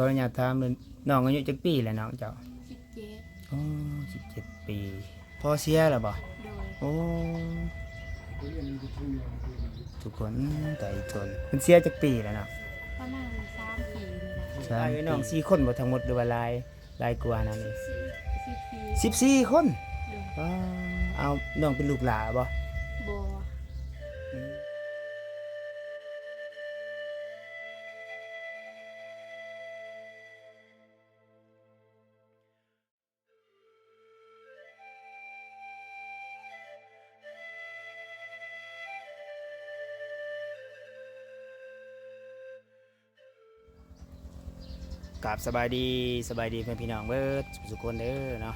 ຂໍອະນຸຍາດຖາມ ນ້ອງອາຍຸຈັກປີແລ້ວນ້ອງເຈົ້າ? ສິບເຈັດ. ໂອ້ ສິບເຈັດປີ. ພໍ່ເສຍແລ້ວບໍ່? ໂດຍ. ໂອ້ ທຸກຄົນ ອືມ ຕາຍອີ່ຕົນ. ເພິ່ນເສຍຈັກປີແລ້ວເນາະ? ປະມານສາມປີນີ້ແຫຼະ. ສາມປີ. ອ້າຍນ້ອງສີ່ຄົນບໍ່ທັງໝົດ ຫຼືວ່າຫຼາຍ ຫຼາຍກວ່ານັ້ນອີກ? ສິບສີ່. ສິບສີ່ຄົນ? ໂດຍ. ວ້າ ເອົາ ນ້ອງເປັນລູກຫຼ້າບໍ່? ບໍ່. ອືມ. ກາບສະບາຍດີ ສະບາຍດີເພື່ອນພີ່ນ້ອງເບິດສຸຄົນເດີເນາະ.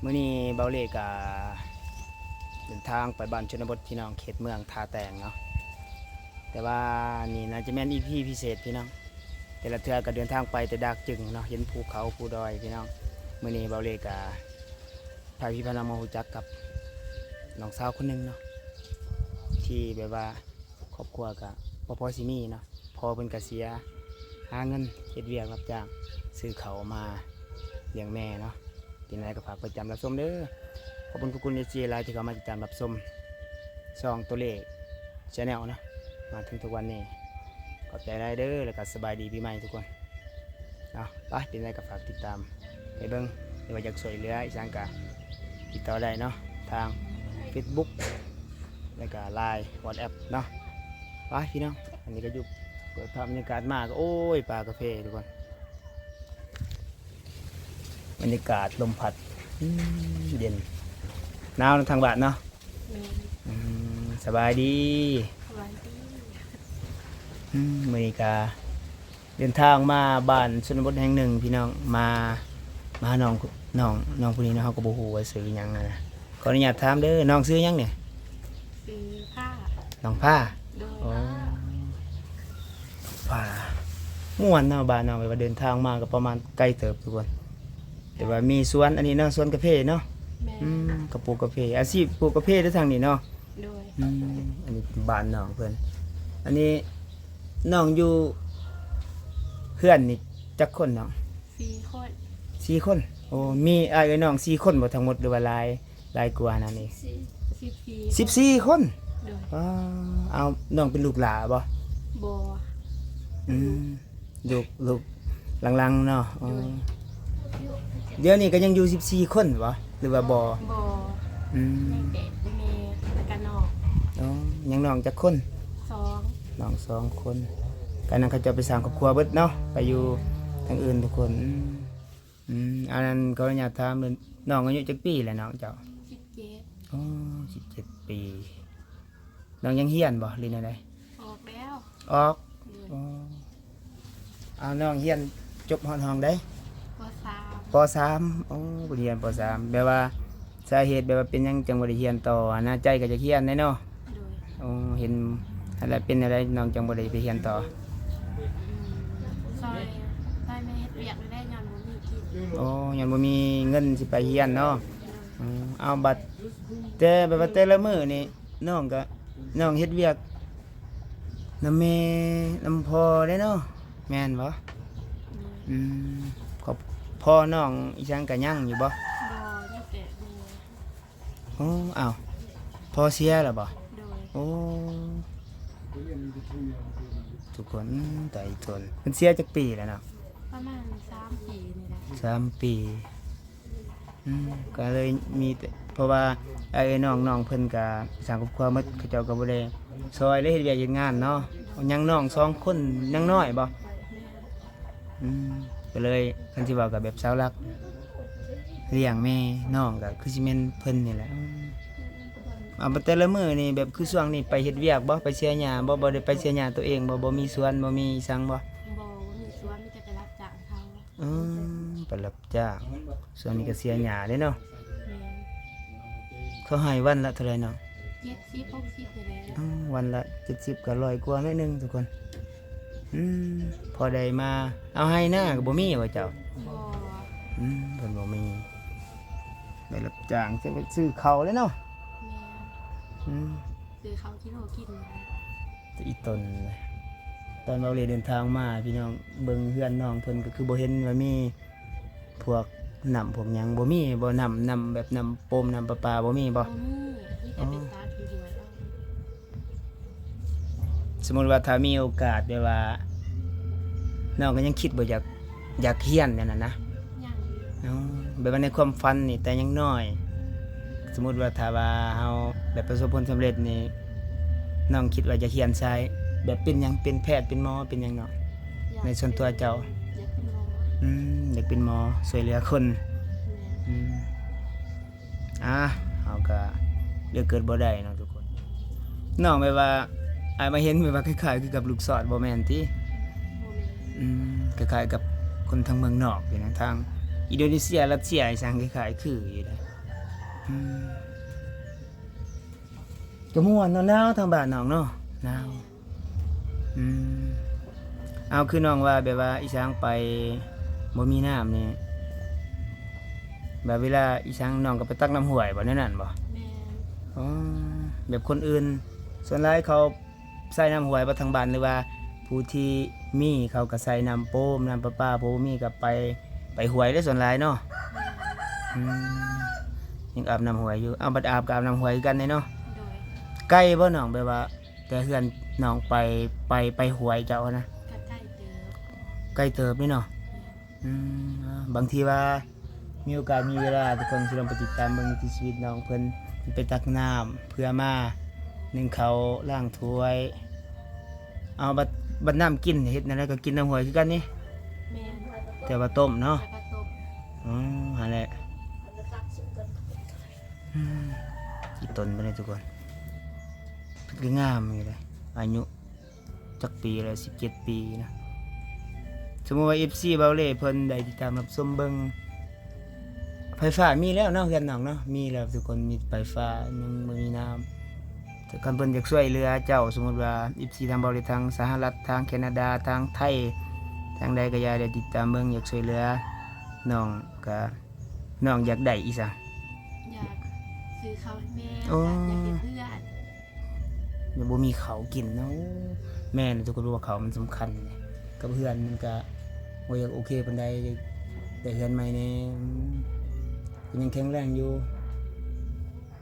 ມື້ນີ້ເບົາເລກະເດີນທາງໄປບ້ານຊົນນະບົດພີ່ນ້ອງ ເຂດເມືອງທ່າແຕງເນາະ. ແຕ່ວ່ານີ້ໜ້າຈະແມ່ນອີພີພິເສດພີ່ນ້ອງ. ແຕ່ລະເທື່ອກໍເດີນທາງໄປແຕ່ດາກຈຶງເນາະ ເຫັນພູເຂົາພູດອຍພີ່ນ້ອງ. ມື້ນີ້ເບົາເລກະພາພີ່ພານ້ອງມາຮູ້ຈັກກັບນ້ອງສາວຄົນໜຶ່ງເນາະ ທີ່ແບບວ່າຄອບຄົວກະບໍ່ພໍຊິມີເນາະ. ພໍ່ເພິ່ນກະເສຍ ຫາເງິນເຮັດວຽກຮັບຈ້າງຊື້ເຂົ້າມາລ້ຽງແມ່ເນາະ. ເປັນຈັ່ງໃດກໍຝາກໄປຕິດຕາມຮັບຊົມເດີ. ຂອບຄຸນຂອບຄຸນເອັຟຊີຫຼາຍທີ່ເຂົ້າມາຕິດຕາມຮັບຊົມຊ່ອງໂຕເລກ Channel ເນາະ ມາເຖິງທຸກວັນນີ້. ຂອບໃຈຫຼາຍເດີ ແລ້ວກໍສະບາຍດີປີໃໝ່ທຸກຄົນເນາະ. ໄປ ເປັນໃດກໍຝາກຕິດຕາມໃຫ້ເບິ່ງ ຫຼືວ່າຢາກຊ່ວຍເຫຼືອອີ່ຫຍັງກໍຕິດຕໍ່ໄດ້ເນາະ ທາງ Facebook ແລ້ວກໍ Line WhatsApp ເນາະ. ໄປພີ່ນ້ອງ ອັນນີ້ກໍຢູ່ ເປີດພາບບັນຍາກາດມາກໍ ໂອ້ຍ ປ່າກາເຟທຸກຄົນ. ບັນຍາກາດລົມພັດ ອືມ ເຢັນ ໜາວທາງບ້ານເນາະ. ແມ່ນ. ອືມ ສະບາຍດີ. ສະບາຍດີ. ອືມ ມື້ນີ້ກະເດີນທາງມາບ້ານຊົນນະບົດແຫ່ງໜຶ່ງພີ່ນ້ອງ ມາ ມາຫານ້ອງ ນ້ອງ ນ້ອງຜູ້ນີ້ເນາະ. ເຮົາກໍບໍ່ຮູ້ວ່າຊື່ຫຍັງຫັ້ນນະ. ຂໍອະນຸຍາດຖາມເດີ ນ້ອງຊື່ຫຍັງນີ້? ຊື່ພາ. ນ້ອງພາ. ໂດຍ. ອໍ ພາ ມ່ວນເນາະ ບ້ານເຮົາ ແບບວ່າເດີນທາງມາກໍປະມານໄກເຕີບທຸກຄົນ ແຕ່ວ່າມີສວນ ອັນນີ້ເນາະ ສວນກາເຟເນາະ. ແມ່ນ. ອືມ ກໍປູກກາເຟ ອາຊີບປູກກາເຟເດີທາງນີ້ເນາະ. ໂດຍ. ອືມ ອັນນີ້ເປັນບ້ານນ້ອງເພິ່ນ. ອັນນີ້ນ້ອງຢູ່ເຮືອນນີ້ຈັກຄົນນ້ອງ? ສີ່ຄົນ. ສີ່ຄົນ. ໂອ້ ມີອ້າຍເອື້ອຍນ້ອງສີ່ຄົນບໍ່ທັງໝົດ ຫຼືວ່າຫຼາຍ ຫຼາຍກວ່ານັ້ນອີກ? ສິບສີ່. ສິບສີ່ຄົນ? ໂດຍ. ວ້າ ເອົາ ນ້ອງເປັນລູກຫຼ້າບໍ່? ບໍ່. ອືມ ລູກ ລູກຫຼັງໆເນາະ. ໂດຍ. ອໍ ດຽວນີ້ກໍຍັງຢູ່ສິບສີ່ຄົນບໍ່ ຫຼືວ່າບໍ່? ບໍ່. ອືມ ຍັງແຕ່ແມ່ ແລ້ວກໍນ້ອງ. ອໍ ຍັງນ້ອງຈັກຄົນ? ສອງ. ນ້ອງສອງຄົນ. ກໍນັ້ນເຂົາເຈົ້າໄປສ້າງຄອບຄົວເບິດເນາະ ໄປຢູ່ທາງອື່ນທຸກຄົນ. ອືມ ອືມ ອັນນັ້ນ ຂໍອະນຸຍາດຖາມ ນ້ອງອາຍຸຈັກປີແລ້ວນ້ອງເຈົ້າ? ສິບເຈັດ. ອໍ ສິບເຈັດປີ. ນ້ອງຍັງຮຽນບໍ່ ຫຼືແນວໃດ? ອອກແລ້ວ. ອອກ. ໂດຍ. ອໍ ເອົາ ນ້ອງຮຽນຈົບຮອດຫ້ອງໃດ? ປໍສາມ. ປໍສາມ. ໂອ້ ຮຽນປໍສາມ ແບບວ່າສາເຫດແບບວ່າເປັນຫຍັງຈັ່ງບໍ່ໄດ້ຮຽນຕໍ່ຫັ້ນນະ? ໃຈກໍຢາກຮຽນແດ່ເນາະ. ໂດຍ. ໂອ້ ເຫັນຫັ້ນແຫຼະ ເປັນແນວໃດນ້ອງຈັ່ງບໍ່ໄດ້ໄປຮຽນຕໍ່? ອືມ ຊ່ອຍ ຊ່ອຍແມ່ເຮັດວຽກແດ່ ຍ້ອນບໍ່ມີກິນ. ໂອ້ ຍ້ອນບໍ່ມີເງິນຊິໄປຮຽນເນາະ. ໂດຍ. ອືມ ເອົາ ບັດ ແຕ່ແບບວ່າແຕ່ລະມື້ນີ້ ນ້ອງກໍ ນ້ອງເຮັດວຽກນຳແມ່ນຳພໍ່ເດ້ເນາະ ແມ່ນບໍ່? ໂດຍ. ອືມ ຄອບ ພໍ່ນ້ອງອີ່ຫຍັງກໍຍັງຢູ່ບໍ່? ບໍ່ ຍັງແຕ່ແມ່. ໂອ້ ອ້າວ ພໍ່ເສຍແລ້ວບໍ່? ໂດຍ. ໂອ້ ທຸກຄົນ ອືມ ຕາຍອີ່ຕົນ. ເພິ່ນເສຍຈັກປີແລ້ວນ້ອງ? ປະມານສາມປີນີ້ແຫຼະ. ສາມປີ. ອືມ ກໍເລີຍມີແຕ່ ເພາະວ່າອ້າຍເອື້ອຍນ້ອງ ນ້ອງເພິ່ນກໍສ້າງຄອບຄົວໝົດ ເຂົາເຈົ້າກໍບໍ່ໄດ້ຊ່ອຍ ແລະ ເຮັດວຽກເຮັດງານເນາະ. ຍັງນ້ອງສອງຄົນ ຍັງນ້ອຍບໍ່? ແມ່ນ. ອືມ ກໍເລີຍ ຄັນຊິເວົ້າກໍແບບເສົາຫຼັກລ້ຽງແມ່ ນ້ອງກໍຄືຊິແມ່ນເພິ່ນນີ້ແຫຼະ. ອືມ ເອົາ ແຕ່ລະມື້ນີ້ ແບບຄືຊ່ວງນີ້ໄປເຮັດວຽກບໍ່? ໄປເສຍຫຍ້າບໍ່? ບໍ່ໄດ້ໄປເສຍຫຍ້າຕົວເອງບໍ່? ບໍ່ມີສວນ ບໍ່ມີອີ່ຫຍັງບໍ່? ບໍ່ ບໍ່ມີສວນ ມີແຕ່ໄປຮັບຈ້າງເຂົາ. ອືມ ໄປຮັບຈ້າງ ຊ່ວງນີ້ກໍເສຍຫຍ້າເດ້ເນາະ. ແມ່ນ. ເຂົາໃຫ້ວັນລະເທົ່າໃດນ້ອງ? ເຈັດສິບ ຫົກສິບນີ້ແຫຼະ. ອືມ ວັນລະເຈັດສິບກໍຮ້ອຍກວ່າໜ້ອຍໜຶ່ງທຸກຄົນ. ອືມ ພໍໄດ້ມາ ເອົາ ໄຮ່ນາກໍບໍ່ມີບໍ່ເຈົ້າ? ບໍ່. ອືມ ເພິ່ນບໍ່ມີ ໄປຮັບຈ້າງ ຊື້ເຂົ້າເລີຍເນາະ. ແມ່ນ. ອືມ ຊື້ເຂົ້າກິນໂອກິນ. ແຕ່ອີ່ຕົນ ຕອນເບົາເລ່ເດີນທາງມາ ພີ່ນ້ອງເບິ່ງເຮືອນນ້ອງເພິ່ນ ກໍຄືບໍ່ເຫັນວ່າມີພວກນ້ຳພວກຫຍັງ ບໍ່ມີບໍ່? ນ້ຳ ນ້ຳແບບນ້ຳໂປມ ນ້ຳປະປາ ບໍ່ມີບໍ່? ບໍ່ມີ ມີແຕ່ໄປຕັກຢູ່ຫ້ວຍເອົາ. ອໍ ສົມມຸດວ່າຖ້າມີໂອກາດ ແບບວ່າ ນ້ອງກໍຍັງຄິດບໍ່ຢາກ ຢາກຮຽນແນວນັ້ນນະ? ຍັງຢູ່. ອໍ ແບບວ່າໃນຄວາມຝັນນີ້ແຕ່ຍັງນ້ອຍ ສົມມຸດວ່າຖ້າວ່າເຮົາແບບປະສົບຜົນສຳເລັດນີ້ ນ້ອງຄິດວ່າຢາກຮຽນສາຍແບບເປັນຫຍັງ? ເປັນແພດ ເປັນໝໍ ເປັນຫຍັງເນາະ? ຢາກ ໃນສ່ວນຕົວເຈົ້າ ເປັນ ຢາກເປັນໝໍ. ອືມ ຢາກເປັນໝໍ ຊ່ວຍເຫຼືອຄົນ. ແມ່ນ. ອືມ ອ່າ ເຮົາກໍເລືອກເກີດບໍ່ໄດ້ເນາະທຸກຄົນ. ນ້ອງແບບວ່າ ອ້າຍມາເຫັນແບບວ່າຄ້າຍໆຄືກັບລູກສອດ ບໍ່ແມ່ນຕິ? ບໍ່ແມ່ນ. ອືມ ຄ້າຍໆກັບຄົນທາງເມືອງນອກຢູ່ນະ ທາງອິນໂດເນເຊຍ ຣັດເຊຍ ອີ່ຫຍັງ ຄ້າຍໆຄືຢູ່ເດ້. ອືມ ກໍມ່ວນເນາະ ໜາວທາງບ້ານນ້ອງເນາະ ໜາວ. ແມ່ນ. ອືມ ເອົາ ຄືນ້ອງວ່າແບບວ່າອີ່ຫຍັງໄປບໍ່ມີນ້ຳນີ້ ແບບເວລາອີ່ຫຍັງ ນ້ອງກໍໄປຕັກນ້ຳຫ້ວຍບໍ່ ແນວນັ້ນບໍ່? ແມ່ນ. ອໍ ແບບຄົນອື່ນ ສ່ວນຫຼາຍເຂົາໃຊ້ນ້ຳຫ້ວຍບໍ່ທາງບ້ານ ຫຼືວ່າຜູ້ທີ່ມີເຂົາກໍໃຊ້ນ້ຳໂປມ ນ້ຳປະປາ ຜູ້ບໍ່ມີກໍໄປ ໄປຫ້ວຍເດ້ ສ່ວນຫຼາຍເນາະ. ແມ່ນ. ອືມ ຍັງອາບນ້ຳຫ້ວຍຢູ່. ເອົາ ບັດອາບກໍອາບນ້ຳຫ້ວຍຄືກັນເດ້ເນາະ. ໂດຍ. ໄກບໍ່ນ້ອງ ແບບວ່າ ແຕ່ເຮືອນນ້ອງໄປ ໄປ ໄປຫ້ວຍເຈົ້າຫັ້ນນະ? ກໍໄກເຕີບ. ໄກເຕີບນີ້ເນາະ. ແມ່ນ. ອືມ ບາງທີວ່າມີໂອກາດມີເວລາ ທຸກຄົນຊິລອງໄປຕິດຕາມເບິ່ງວິຖີຊີວິດນ້ອງເພິ່ນ ໄປຕັກນ້ຳເພື່ອມາໜຶ້ງເຂົ້າ ລ້າງຖ້ວຍ. ເອົາ ບັດ ບັດນ້ຳກິນເຮັດແນວໃດ? ກໍກິນນ້ຳຫ້ວຍຄືກັນນີ້? ແມ່ນ. ແຕ່ວ່າຕົ້ມເນາະ? ແຕ່ວ່າຕົ້ມ. ອໍ ຫັ້ນແຫຼະ. ອືມ ອີ່ຕົນເພິ່ນນີ້ທຸກຄົນ ເພິ່ນກໍງາມຢູ່ເດ້ ອາຍຸຈັກປີແລ້ວ? ສິບເຈັດປີນະ. ສົມມຸດວ່າເອັຟຊີເບົາເລ່ເພິ່ນໄດ້ຕິດຕາມຮັບຊົມເບິ່ງ ໄຟຟ້າມີແລ້ວເນາະ ເຮືອນນ້ອງເນາະ ມີແລ້ວທຸກຄົນ ມີໄຟຟ້າ ຍັງບໍ່ມີນ້ຳ. ຖ້າຄັນເພິ່ນຢາກຊ່ວຍເຫຼືອເຈົ້າ ສົມມຸດວ່າເອັຟຊີທາງເບົາເລ່ ທາງສະຫະລັດ ທາງແຄນາດາ ທາງໄທ ທາງໃດກໍຢ່າ ໄດ້ຕິດຕາມເບິ່ງ ຢາກຊ່ວຍເຫຼືອນ້ອງ ກະ ນ້ອງຢາກໄດ້ອີ່ຫຍັງ? ຢາກຊື້ເຂົ້າໃຫ້ແມ່ ໂອ້ ກະຢາກເຮັດເຮືອນ. ຍັງບໍ່ມີເຂົ້າກິນເນາະ. ໂອ້ ແມ່ນ ທຸກຄົນ ເພາະວ່າເຂົ້າມັນສຳຄັນ ກັບເຮືອນມັນກະບໍ່ຢາກໂອເຄປານໃດ ໄດ້ເຮືອນໃໝ່ແດ່. ອືມ ກໍຍັງແຂງແຮງຢູ່.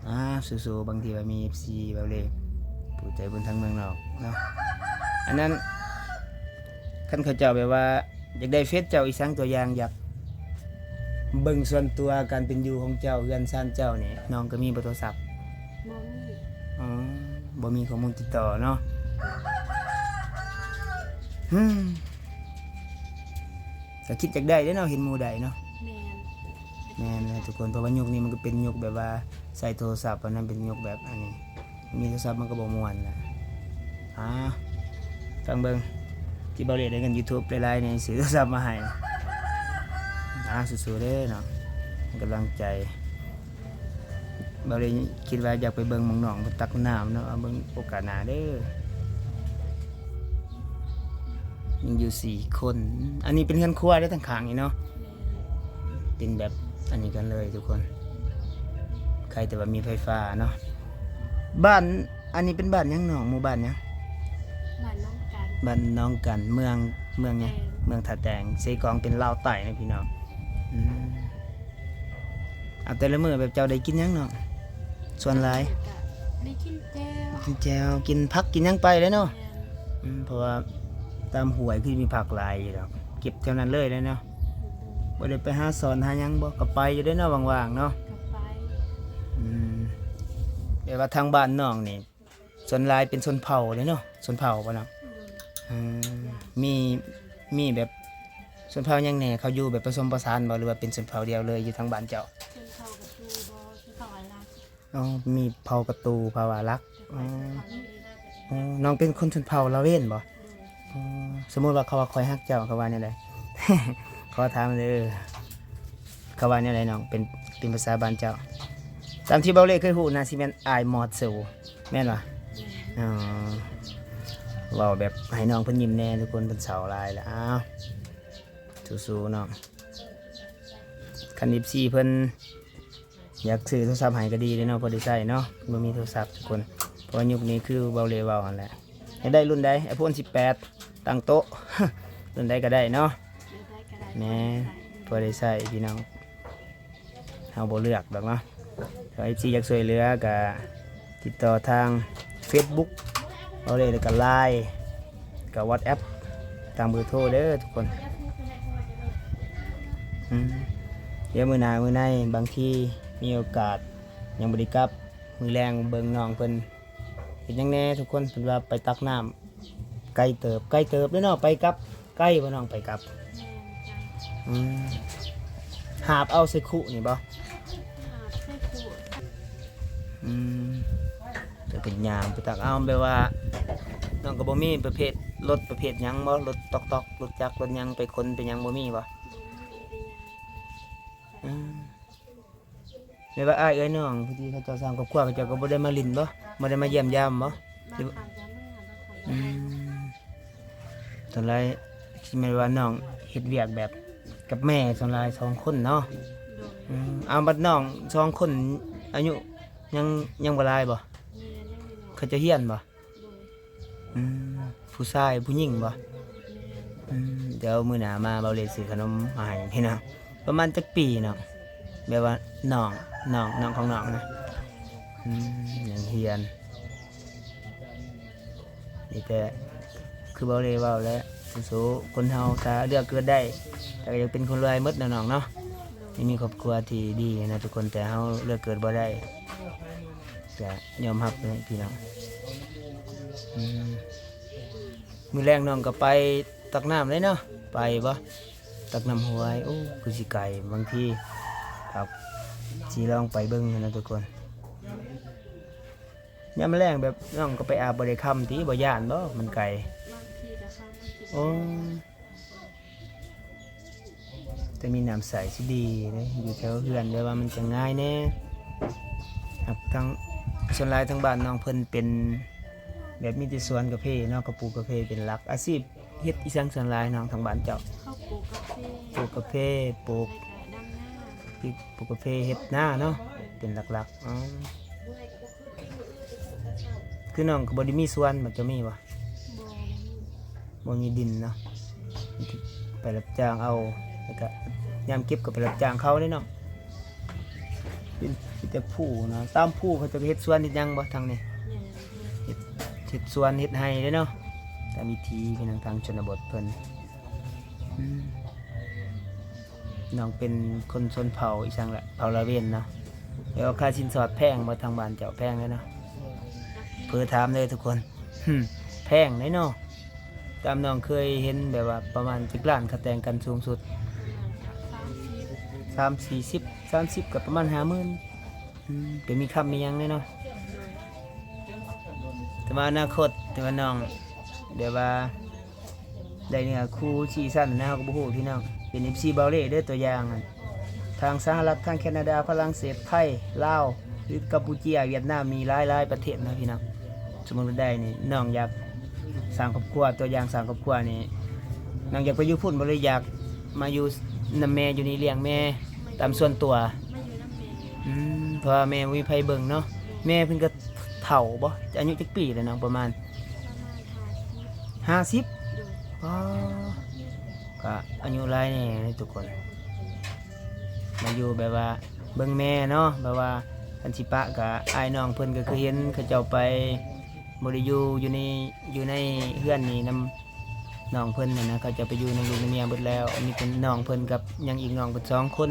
ອ່າ ສູ້ໆ ບາງທີວ່າມີເອັຟຊີເວົ້າເລີຍ ຜູ້ໃຈບຸນທາງເມືອງນອກເນາະ. ອັນນັ້ນ ຄັນເຂົາເຈົ້າແບບວ່າ ຢາກໄດ້ເຟສເຈົ້າອີ່ຫຍັງ ຕົວຢ່າງ ຢາກເບິ່ງສ່ວນຕົວການເປັນຢູ່ຂອງເຈົ້າ ເຮືອນຊານເຈົ້ານີ້ ນ້ອງກໍມີບໍ່ໂທລະສັບ? ບໍ່ມີ. ອໍ ບໍ່ມີຂໍ້ມູນຕິດຕໍ່ເນາະ. ອືມ ກໍຄິດຢາກໄດ້ເດ້ເນາະ ເຫັນໝູ່ໄດ້ເນາະ. ແມ່ນ. ແມ່ນແຫຼະທຸກຄົນ ເພາະວ່າຍຸກນີ້ມັນກໍເປັນຍຸກແບບວ່າໃຊ້ໂທລະສັບ ອັນນັ້ນເປັນຍຸກແບບອັນນີ້ ມີໂທລະສັບມັນກໍບໍ່ມ່ວນແຫຼະ. ອ່າ ຟັງເບິ່ງ ທີ່ເບົາເລ່ໄດ້ເງິນຢູທູບຫຼາຍໆນີ້ ຊື້ໂທລະສັບມາໃຫ້. ອ່າ ສູ້ໆເດີເນາະ ໃຫ້ກຳລັງໃຈ. ເບົາເລ່ຄິດວ່າຢາກໄປເບິ່ງໝ່ອງນ້ອງເພິ່ນຕັກນ້ຳເນາະ ເອົາເບິ່ງໂອກາດໜ້າເດີ. ຍັງຢູ່ສີ່ຄົນ. ອັນນີ້ເປັນເຮືອນຄົວເດ້ ທາງຂ້າງນີ້ເນາະ. ແມ່ນ. ເປັນແບບອັນນີ້ກັນເລີຍທຸກຄົນ ໃຄ່ແຕ່ວ່າມີໄຟຟ້າເນາະ. ບ້ານ ອັນນີ້ເປັນບ້ານຫຍັງນ້ອງ? ໝູ່ບ້ານຫຍັງ? ບ້ານໜອງກັນ. ບ້ານໜອງກັນ ເມືອງ ເມືອງຫຍັງ? ແຕງ. ເມືອງທ່າແຕງ ເຊກອງ ເປັນລາວໃຕ້ນະພີ່ນ້ອງ. ອືມ ເອົາ ແຕ່ລະມື້ແບບເຈົ້າໄດ້ກິນຫຍັງນ້ອງ? ສ່ວນຫຼາຍ ກໍໄດ້ກິນແຈ່ວ ກິນແຈ່ວ ກິນຜັກ ກິນຫຍັງໄປແຫຼະເນາະ. ແມ່ນ. ອືມ ເພາະວ່າຕາມຫ້ວຍຄືມີຜັກຫຼາຍຢູ່ດອກ ເກັບແຖວນັ້ນເລີຍແຫຼະເນາະ. ອືມ ບໍ່ໄດ້ໄປຫາສອນຫາຫຍັງບໍ່? ກໍໄປຢູ່ເດ້ເນາະ ວ່າງໆເນາະ. ກໍໄປ. ອືມ ແປວ່າທາງບ້ານນ້ອງນີ້ ສ່ວນຫຼາຍເປັນຊົນເຜົ່າເດ້ເນາະ ຊົນເຜົ່າບໍ່ເນາະ? ໂດຍ. ອືມ ມີ ມີແບບຊົນເຜົ່າຫຍັງແດ່? ເຂົາຢູ່ແບບປະສົມປະສານບໍ່ ຫຼືວ່າເປັນຊົນເຜົ່າດຽວເລີຍຢູ່ທາງບ້ານເຈົ້າ? ຊົນເຜົ່າກະຕູບໍ ຊົນເຜົ່າອາຣັກ. ອໍ ມີເຜົ່າກະຕູ ເຜົ່າອາຣັກ. ໂດຍ. ອໍ ອໍ ນ້ອງເປັນຄົນຊົນເຜົ່າລາເວນບໍ່? ໂດຍ. ອໍ ສົມມຸດວ່າເຂົາວ່າ ຂ້ອຍຮັກເຈົ້າ ເຂົາວ່າແນວໃດ? ຂໍຖາມເດີ ເຂົາວ່າແນວໃດນ້ອງ? ເປັນ ເປັນພາສາບ້ານເຈົ້າ. ຕາມທີ່ເບົາເລ່ເຄີຍຮູ້ ໜ້າຊິແມ່ນອ້າຍມອດຊູ ແມ່ນບໍ່? ແມ່ນ. ອໍ ເວົ້າແບບໃຫ້ນ້ອງເພິ່ນຍິ້ມແດ່ທຸກຄົນ ເພິ່ນເສົ້າຫຼາຍແລ້ວ. ອ້າວ ສູ້ໆນ້ອງ ຄັນເອັຟຊີເພິ່ນຢາກຊື້ໂທລະສັບໃຫ້ກໍດີເດ້ເນາະ ພໍໄດ້ໃຊ້ເນາະ. ບໍ່ມີໂທລະສັບທຸກຄົນ ເພາະວ່າຍຸກນີ້ຄືເບົາເລ່ເວົ້າຫັ້ນແຫຼະ ຢາກໄດ້ລຸ້ນໃດ? ໄອໂຟນສິບແປດ. ຕັ້ງໂຕະ ໂຕໃດກໍໄດ້ເນາະ. ແມ່ນ ພໍໄດ້ໃຊ້ພີ່ນ້ອງ ເຮົາບໍ່ເລືອກດອກເນາະ. ຖ້າເອັຟຊີຢາກຊ່ວຍເຫຼືອກໍຕິດຕໍ່ທາງເຟສບຸກເອົາເລີຍ ແລ້ວກໍລາຍ ກໍວັອດແອັບ ຕາມເບີໂທເດີທຸກຄົນ. ອືມ ດຽວມື້ໜ້າມື້ໃນ ບາງທີມີໂອກາດຍັງບໍ່ໄດ້ກັບ ມື້ແລງເບິ່ງນ້ອງເພິ່ນເຮັດຫຍັງແດ່ທຸກຄົນ. ເພິ່ນວ່າໄປຕັກນ້ຳ ໄກເຕີບ ໄກເຕີບເດ້ເນາະ ໄປກັບ ໄກບໍ່ນ້ອງ ໄປກັບ? ແມ່ນເຈົ້າ. ອືມ ຫາບເອົາໃສ່ຄຸນີ້ບໍ່? ຫາບໃສ່ຄຸ. ອືມ ແຕ່ເພິ່ນຍ່າງໄປຕັກເອົາ ແບບວ່ານ້ອງກໍບໍ່ມີປະເພດລົດປະເພດຫຍັງບໍ່? ລົດຕອກໆ ລົດຈັກ ລົດຫຍັງໄປຂົນໄປຫຍັງບໍ່ມີບໍ່? ບໍ່ມີ. ອືມ ແມ່ນວ່າອ້າຍເອື້ອຍນ້ອງຜູ້ທີ່ເຂົາເຈົ້າສ້າງຄອບຄົວ ເຂົາເຈົ້າກໍບໍ່ໄດ້ມາຫຼິ້ນບໍ່? ບໍ່ໄດ້ມາຢ້ຽມຢາມບໍ່? ບາງຄັ້ງກໍມາ ບາງຄັ້ງກໍ ອືມ ສ່ວນຫຼາຍຊິແມ່ນວ່ານ້ອງເຮັດວຽກແບບກັບແມ່ ສ່ວນຫຼາຍສອງຄົນເນາະ. ໂດຍ. ອືມ ເອົາ ບັດນ້ອງສອງຄົນອາຍຸຍັງ ຍັງບໍ່ຫຼາຍບໍ່? ແມ່ນ ຍັງນ້ອຍໆ. ເຂົາເຈົ້າຮຽນບໍ່? ໂດຍ. ອືມ ຜູ້ຊາຍຜູ້ຍິງບໍ່? ແມ່ນ. ອືມ ດຽວມື້ໜ້າມາ ເບົາເລຊື້ຂະໜົມມາໃຫ້ພີ່ນ້ອງ. ປະມານຈັກປີນ້ອງ? ແບບວ່ານ້ອງ ນ້ອງ ນ້ອງຂອງນ້ອງນະ? ອືມ ຍັງຮຽນ ມີແຕ່ຄືເບົາເລເວົ້າແຫຼະ ສູ້ໆ ຄົນເຮົາຖ້າເລືອກເກີດໄດ້ ແຕ່ກໍຢາກເປັນຄົນລວຍໝົດເນາະນ້ອງເນາະ. ໂດຍ. ໄດ້ມີຄອບຄົວທີ່ດີນະທຸກຄົນ ແຕ່ເຮົາເລືອກເກີດບໍ່ໄດ້ ກະຍອມຮັບເນາະພີ່ນ້ອງ. ອືມ ມື້ແລງນ້ອງກໍໄປຕັກນ້ຳເລີຍເນາະ? ໄປບໍ່? ຕັກນ້ຳຫ້ວຍ. ໂອ້ ຄືຊິໄກ ບາງທີກໍຊິລອງໄປເບິ່ງຫັ້ນນະທຸກຄົນ. ຍາມແລງແບບນ້ອງກໍໄປອາບບໍ່ໄດ້ຄຳຕິ ບໍ່ຢ້ານບໍ່? ມັນໄກ. ບາງທີກໍຄຳ ບາງທີກໍ ໂອ້ ແຕ່ມີນ້ຳໃສຊິດີເດ້ ຢູ່ແຖວເຮືອນແບບວ່າມັນຈະງ່າຍແດ່. ຫາກທາງ ສ່ວນຫຼາຍທາງບ້ານນ້ອງເພິ່ນເປັນແບບມີແຕ່ສວນກາເຟເນາະ ເຂົາປູກກາເຟເປັນຫຼັກ. ອາຊີບເຮັດອີ່ຫຍັງສ່ວນຫຼາຍນ້ອງ ທາງບ້ານເຈົ້າ? ເຂົາປູກກາເຟ ປູກກາເຟ ປູກ ແລ້ວກໍດຳນາ ປູກກາເຟ ເຮັດນາເນາະ ເປັນຫຼັກໆ. ອໍ ຄືນ້ອງກໍບໍ່ໄດ້ມີສວນບໍ່? ເຈົ້າມີບໍ່? ບໍ່ ບໍ່ມີ. ບໍ່ມີດິນເນາະ ໄປຮັບຈ້າງເອົາ ແລ້ວກະຍາມເກັບກໍໄປຮັບຈ້າງເຂົາເດ້ເນາະ. ເປັນ ເປັນແຕ່ພູເນາະ ຕາມພູເຂົາເຈົ້າກໍເຮັດສວນເຮັດຫຍັງບໍ່ທາງນີ້? ແມ່ນ ເຮັດ ເຮັດສວນເຮັດໄຮ່ເດ້ເນາະ ຕາມວິຖີພີ່ນ້ອງທາງຊົນນະບົດເພິ່ນ. ອືມ ນ້ອງເປັນຄົນຊົນເຜົ່າອີ່ຫຍັງລະ ເຜົ່າລາເວັນເນາະ. ແລ້ວຄ່າສິນສອດແພງບໍ່? ທາງບ້ານເຈົ້າແພງເດ້ເນາະ ເຜີຖາມເດີທຸກຄົນ. ຫຶ ແພງເດ້ເນາະ. ຕາມນ້ອງເຄີຍເຫັນແບບວ່າປະມານຈັກລ້ານ ຄ່າແຕ່ງກັນສູງສຸດ? ປະມານສາມສິບ ສາມສິບ ສາມສິບ ກໍປະມານຫ້າໝື່ນ. ອືມ ກໍມີຄຳມີຫຍັງແດ່ເນາະ. ແຕ່ວ່າອະນາຄົດ ແຕ່ວ່ານ້ອງແບບວ່າ ໄດ້ເນື້ອຄູ່ຊີ້ຊັ້ນນະ ເຮົາກໍບໍ່ຮູ້ພີ່ນ້ອງ. ເປັນເອັຟຊີເບົາເລເດີ ຕົວຢ່າງ ທາງສະຫະລັດ ທາງແຄນາດາ ຝຣັ່ງເສດ ໄທ ລາວ ຫຼື ກຳປູເຈຍ ຫວຽດນາມ ມີຫຼາຍໆປະເທດນະພີ່ນ້ອງ. ສົມມຸດວ່າໄດ້ນີ້ ນ້ອງຢາກສ້າງຄອບຄົວ ຕົວຢ່າງສ້າງຄອບຄົວນີ້ ນ້ອງຢາກໄປຢູ່ພຸ້ນບໍ່ ຫຼື ຢາກມາຢູ່ນຳແມ່ ຢູ່ນີ້ລ້ຽງແມ່ຕາມສ່ວນຕົວ? ມາຢູ່ນຳແມ່. ອືມ ເພາະວ່າແມ່ບໍ່ມີໃຜເບິ່ງເນາະ. ແມ່ເພິ່ນກໍເຖົ້າບໍ່? ອາຍຸຈັກປີແລ້ວນ້ອງ ປະມານ? ປະມານຫ້າສິບ. ຫ້າສິບ? ໂດຍ. ອໍ ກະອາຍຸຫຼາຍແດ່ເດ້ທຸກຄົນ ມາຢູ່ແບບວ່າເບິ່ງແມ່ເນາະ. ແບບວ່າຄັນຊິປະກະ ອ້າຍນ້ອງເພິ່ນກໍຄືເຫັນເຂົາເຈົ້າໄປ ບໍ່ໄດ້ຢູ່ ຢູ່ໃນ ຢູ່ໃນເຮືອນນີ້ນຳນ້ອງເພິ່ນຫັ້ນນະ ເຂົາເຈົ້າໄປຢູ່ນຳລູກນຳເມຍເບິດແລ້ວ. ມີແຕ່ນ້ອງເພິ່ນກັບຍັງອີກນ້ອງເພິ່ນສອງຄົນ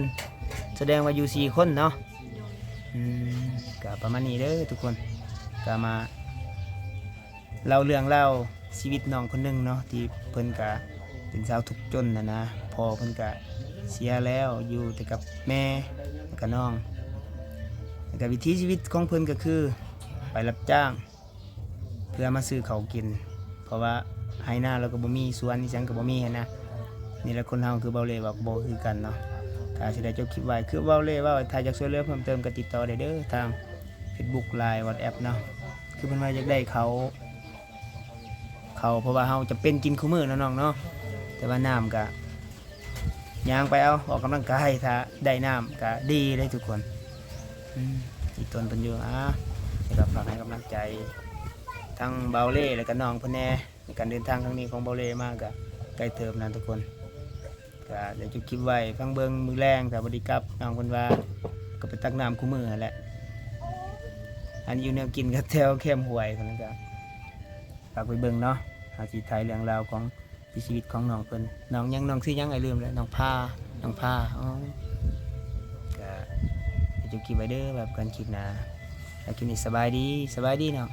ສະແດງວ່າຢູ່ສີ່ຄົນເນາະ. ໂດຍ. ອືມ ກະປະມານນີ້ເດີທຸກຄົນ ກະມາ ເລົ່າເລື່ອງລາວຊີວິດນ້ອງຄົນໜຶ່ງເນາະ ທີ່ເພິ່ນກະເປັນຊາວທຸກຈົນຫັ້ນນະ. ພໍ່ເພິ່ນກະເສຍແລ້ວ ຢູ່ແຕ່ກັບແມ່ ແລ້ວກະນ້ອງ. ແລ້ວກະວິຖີຊີວິດຂອງເພິ່ນກໍຄືໄປຮັບຈ້າງເພື່ອມາຊື້ເຂົ້າກິນ ເພາະວ່າໄຮ່ນາລາວກໍບໍ່ມີ ສວນອີ່ຫຍັງກໍບໍ່ມີຫັ້ນນະ. ນີ້ແຫຼະ ຄົນເຮົາຄືເບົາເລ່ເວົ້າກໍບໍ່ຄືກັນເນາະ. ກໍຊິໄດ້ຈົບຄລິບໄວ້ ຄືເບົາເລ່ເວົ້າ ຖ້າຢາກຊ່ວຍເຫຼືອເພີ່ມເຕີມກໍຕິດຕໍ່ໄດ້ເດີ ທາງເຟສບຸກ ລາຍ ວັອດແອັບເນາະ. ຄືເພິ່ນວ່າຢາກໄດ້ເຂົ້າ ເຂົ້າ ເພາະວ່າເຮົາຈຳເປັນກິນຄູ່ມື້ເນາະນ້ອງເນາະ. ແຕ່ວ່ານ້ຳກະຍ່າງໄປເອົາ ອອກກຳລັງກາຍ ຖ້າໄດ້ນ້ຳກະດີເດ້ທຸກຄົນ. ອືມ ອີກຕົນເພິ່ນຢູ່ ອາ ແລ້ວກໍຝາກໃຫ້ກຳລັງໃຈທັງເບົາເລ່ ແລ້ວກໍນ້ອງເພິ່ນແດ່. ການເດີນທາງຄັ້ງນີ້ຂອງເບົາເລມາກະໄກເຕີບນະທຸກຄົນ. ກະໄດ້ຈົບຄລິບໄວ້ ຟັງເບິ່ງມື້ແລງ ຖ້າບໍ່ໄດ້ກັບ ນ້ອງເພິ່ນວ່າກໍໄປຕັກນ້ຳຄູ່ມື້ຫັ້ນແຫຼະ. ອັນຢູ່ແນວກິນກໍແຖວແຄມຫ້ວຍພຸ້ນນະ. ກະຝາກໄປເບິ່ງເນາະ ເຮົາຊິຖ່າຍເລື່ອງລາວຂອງ ທີ່ຊີວິດຂອງນ້ອງເພິ່ນ. ນ້ອງຫຍັງ? ນ້ອງຊື່ຫຍັງ? ອ້າຍລືມແລ້ວ. ນ້ອງພາ ນ້ອງພາ. ອໍ ກະໄດ້ຈົບຄລິບໄວ້ເດີ ວ່າກັນຄລິບໜ້າ. ແລ້ວຄລິບນີ້ສະບາຍດີ ສະບາຍດີນ້ອງ.